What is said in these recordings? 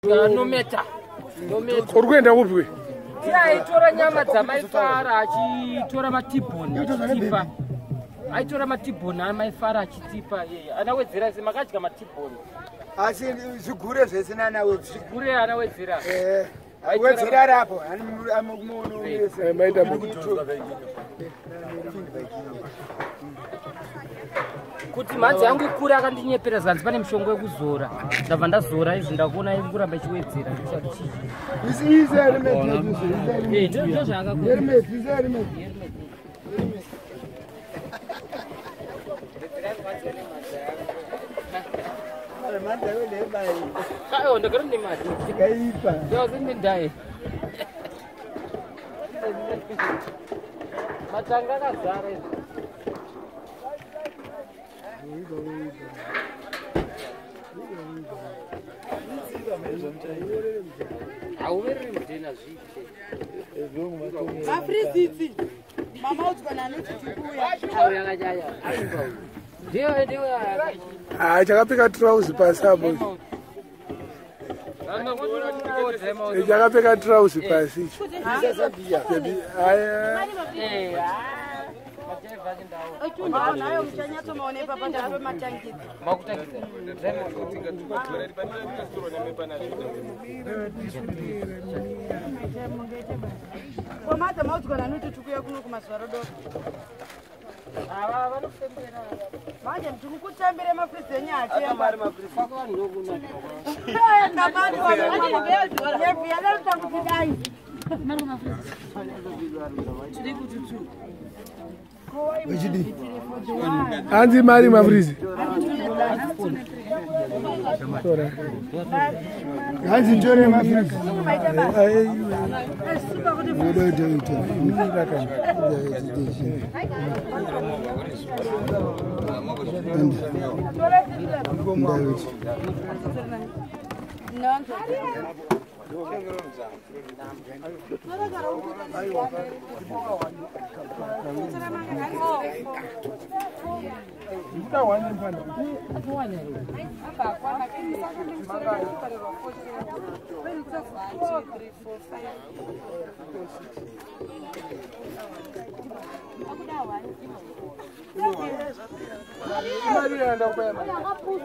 Nometa. Uri kuenda kupi we? Aitora nyama dzamaifara achitora matibhoni achitipa. Aitora matibhoni amaifara achitipa. Anawedzera se makadya matibhoni. Asi zvigure zvese nanawedzera. Zvigure anawedzera. Wedzera rapo. Maita kuti mhanzi yangu ikure akandinyepera zikanzi pane mishonga yekuzora. Ndabva ndazora izvi ndakuona iri kuramba ichiwedzera. Ndagara nemari. Matanga akazara izvi. Hauvereri mudhena zviite. Mafrizitsi. Mama udzwa anoti tikuya. Ndiyo ndiyo. Ah, chakapfeka trouse pasi apo. Chakapfeka trouse pasi. Aya. Nayo muchanyatsomaona ipapa ndatomatangidza. Makutangidza. Komadza maudzwa nanoti tikuya kuno kumazuva rodoko. Ava vanofembera. Manje ndiri kutambire mafrizi enyu atemba. Hanzi mari mafrizi. Hanzi ntore mafrizi.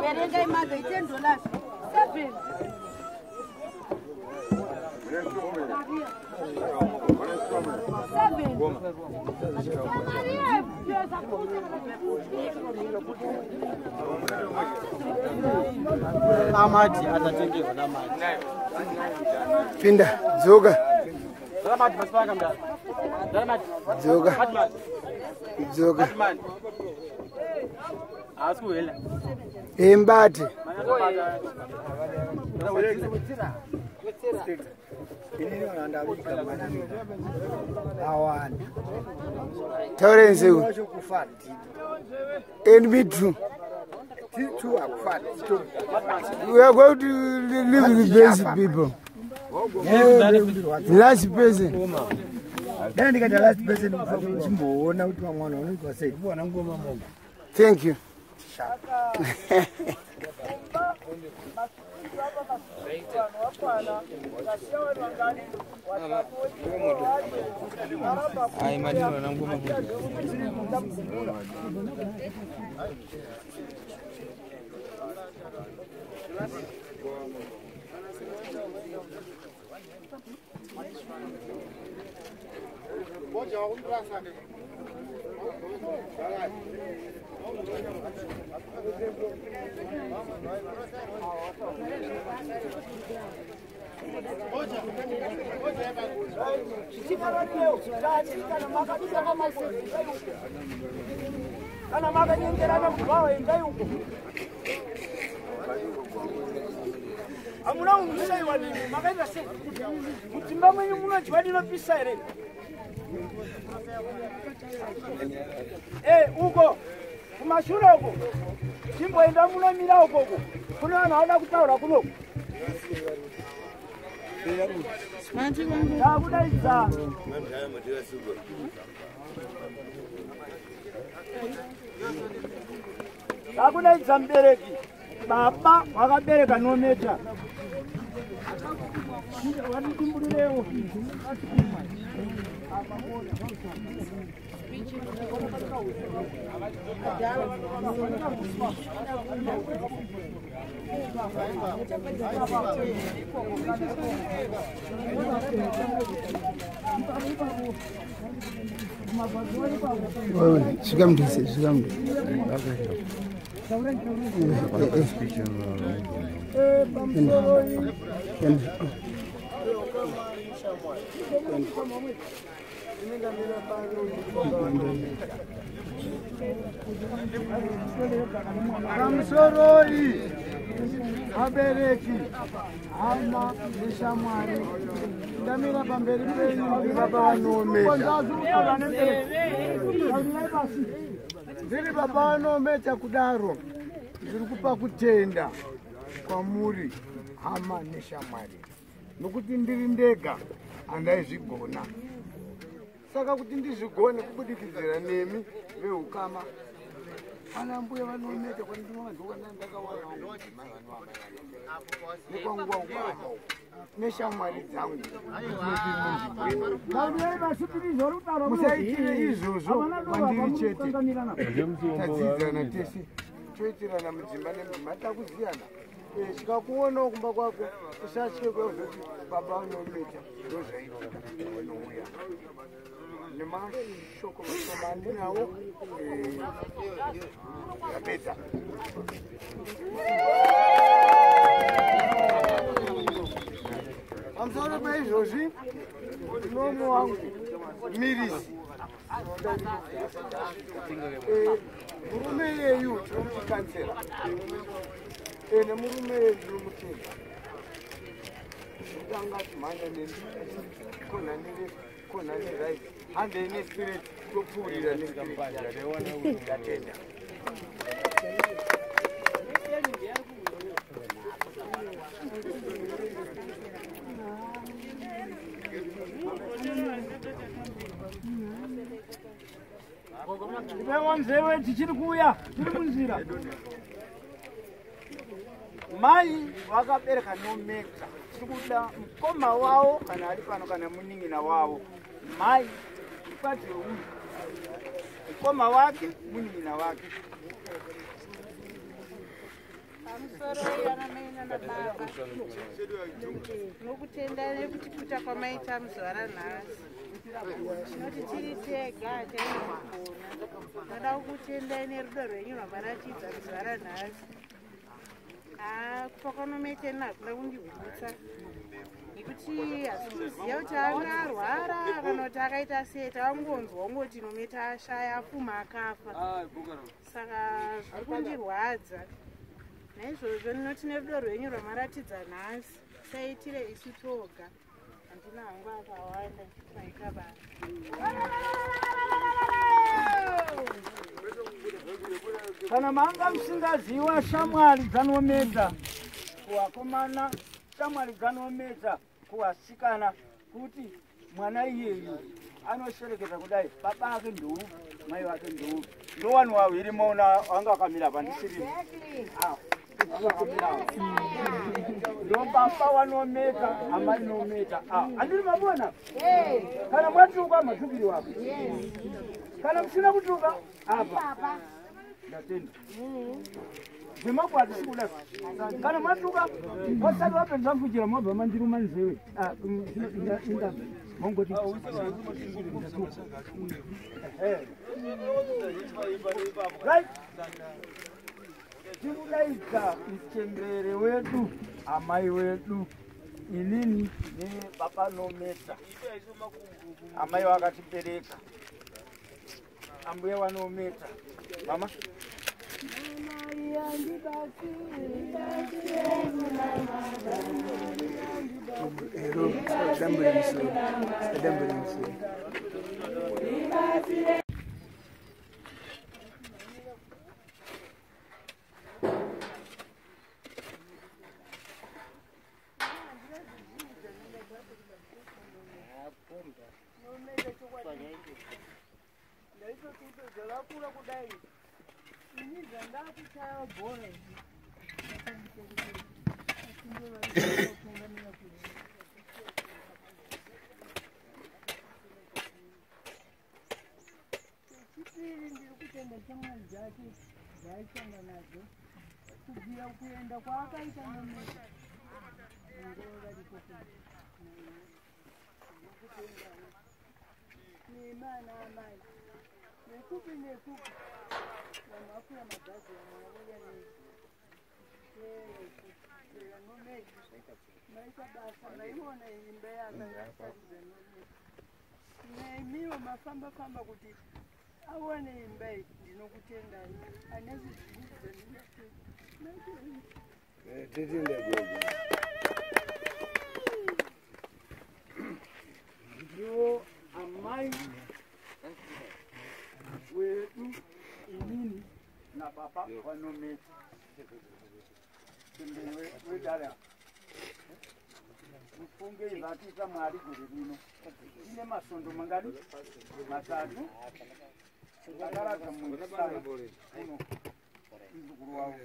Verengai madza $10. 7. Amati atatengezwa namati. Pinda, dzoka. Dzoka. Dzoka. Embate. Taure nzeu. NB2. We are going to live with the basic people. Last person. Last person. Thank you. Kana makanyengerana kubvawo endai uko. Hamuna kumusaiwa nini makaita sei? Mudzimba mwenyu munodya ndinopisa here? Uko kumashure uko chimboenda munomira ukoko kune vanhu vanoda kutaura kunoku. Takudaidza takudaidza mubereki baba wakabereka nometa. Pamusoroi abereki hama neshamwari ndamira pamberi penyu ndiri baba vanoometa ndiri baba vanoometa kudaro ndiri kupa kutenda kwamuri hama neshamwari nokuti ndiri ndega handaizvigona saka kuti ndizvigone kubudikidzira nemi veukama ana mbuya vanoometa kwandinovanzokandandakawananekwangwa neshamwari dzangu musaitire izvozvo kwandiri chete tadzidzana tese toitirana mudzimba nemudzimba takuziyana chikakuonawo kumba kwako usatye kwazoti baba vanoometa ndozvaitika vanouya nemashoko mashoma andinawo yapedza. Pamusoro paizvozvi munomo wangu Mirisi murume iyeyu tinomuti kansera nemurume iyeyu tinomutenda tanga timhanya nemi kona neleft kona neright handei nespirit topfuurira nespirit ndatenda. Ipewa tichiri kuuya tiri munzira. Mai vakabereka nomeka tiri kuda mukoma wavo kana ari pano kana munin'ina wavo. Mai mukadzi weuyu mukoma wake munin'ina wake. Pamusoro yana mai nana baba nokutenda nekutiputa kwamaita muzuva ranhasi tinoti tiri tega hataizvigona. Tinoda kukutendai nerudo rwenyu rwamaratidza muzuva ranhasi. Kufa kwanometeni hakuna kundihutsa nekuti hasi kuziva kuti anga arwara kana kuti akaita sei tavangonzwa ungoti Nometa ashaya afuma akafa saka zviri kundirwadza. Naizvozvo ndinoti nerudo rwenyu rwamaratidza nhasi saitire isu toga. Handina hangu akawanda maita basa. Kana manga musingaziwa shamwari dzanomedza kuvakomana shamwari dzanomedza kuvasikana kuti mwana iyeyu anoshereketa kudai baba ake ndou mai vake ndou ndowani waviri maona wanga wakamira pandisiri ndo baba wanometa amai nometa andiri mabona kana mwatuka matukiri wako kana musina kutuka apa ndatenda zvemakwati sikuda kana matuka wasati wapedza mfujira mwabva mandiruma nzewe mongoti right. Tinodaidza muchembere wedu amai wedu inini nebaba nometa amai vakatibereka ambuya vanometa mama. dzake dzaaishanda nadzo kubvira kuenda kwaakaita Nometa. Mwari variko nemana amai nekupi nekupi vanhu vakwira mabhazi vamwe vauya neNometa. Maita basa, maiona imba yakasarudza Nometa. Nemiwo mafamba famba kuti awane imba iyi, ndinokutendai. Anezi zvindinatenda. Titenda gogo. Ndiwo amai wedu inini nababa vaNometa temberi wedare. Mufunge zvatiita Mwari gore rino. Tine masondo mangani? 3. Akaradza muisana uno muzukuru wavo.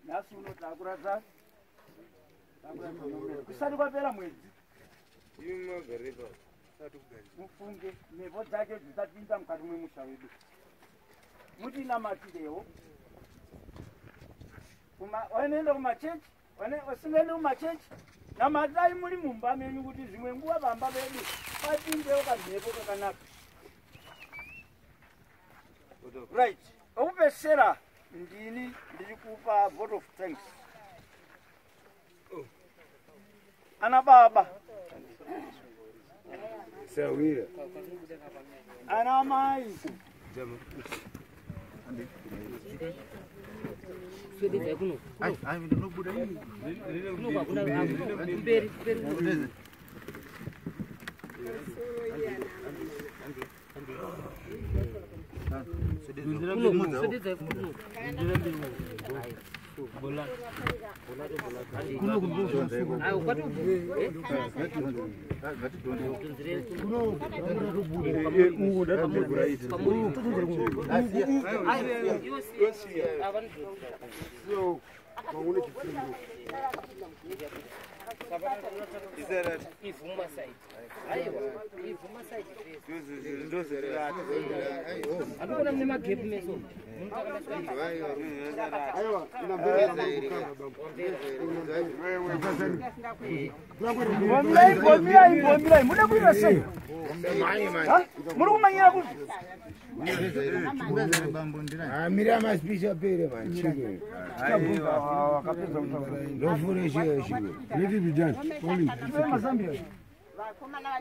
Nhasi uno takuradza Nometa kusati kwapera mwedzi. Mufunge mhepo dzake dzisapinda mukati mwemusha wedu. Mutinamatirewo. Vanoenda kumachechi, vasingaendi kumachechi, namatai muri mumba menyu kuti zvimwe nguva pamba pedu papindewo kamhepo kakanaka. Right, okupedzisira ndini ndiri kupa vote of thanks. Ana baba, Sawira. ana mai, Swededzai kuno. Kuno hakuna kumberi kumberi. Kuno swededzai kuno. Ayo kwatobva. Andikuona mune magepu meso. Imbomirai, imbomirai, muda kuita sei? Muri kumanyira kupi? Mira maspeech apere man. Wakapedza kutaura. Ndofune chiyo chiyo. Niti bijani. Poli.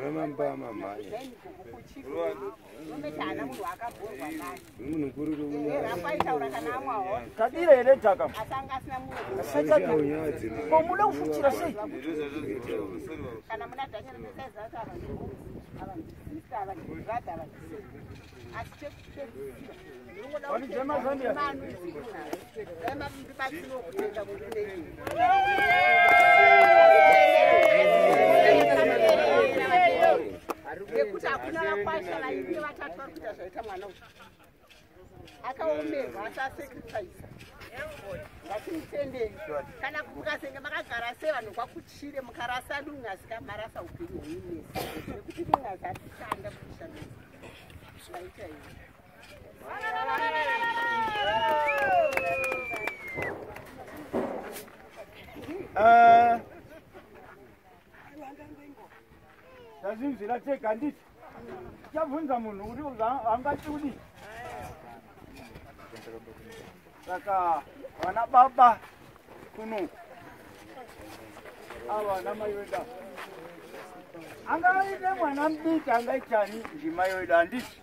Vamamba mamanya. Munhu mukuru Tadira here dhaka? Ko muda kufuchira sei? Kana muna Daniel mesaiza ava ndisister ava ndibrother ava asi chekupedzisira ndinongoda Wanijema Zambia. ndibatsire kutenda murume. Nekuti hakuna vakwasha vainge vatatu vari kuita zvaita mwana uyu. Akaomerwa asi asacrifice. Ngatimutendei. Kana mukasenge makagara sei vanhu kwakuchire mukarasa lungazi kamarasa upenyu hwenyu mese. Nekuti lungazi atishanda kutishandisa. Vaita izvi. Tazvinzwira tega handiti? Tichabvunza munhu kuti angati kudii. Saka vana baba kuno ava vana mai vedu ava. Angaite mwana mudiki angaitani ndimai vedu handiti?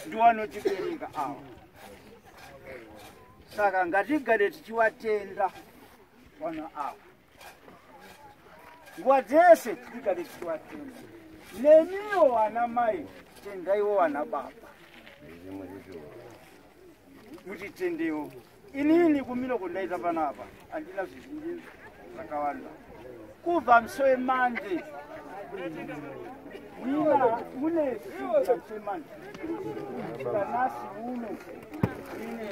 Ndiwanotibereka ava. Saka ngatigare tichivatenda vanhu ava. Nguva dzese tigare tichivatenda. Nemiwo vana mai tendaiwo vana baba. Mutitendewo. Inini kumira kundaita panapa handina zvizhinji zvakawanda. Kubva musi wemande mune musi wemande kusvika nhasi uno ine.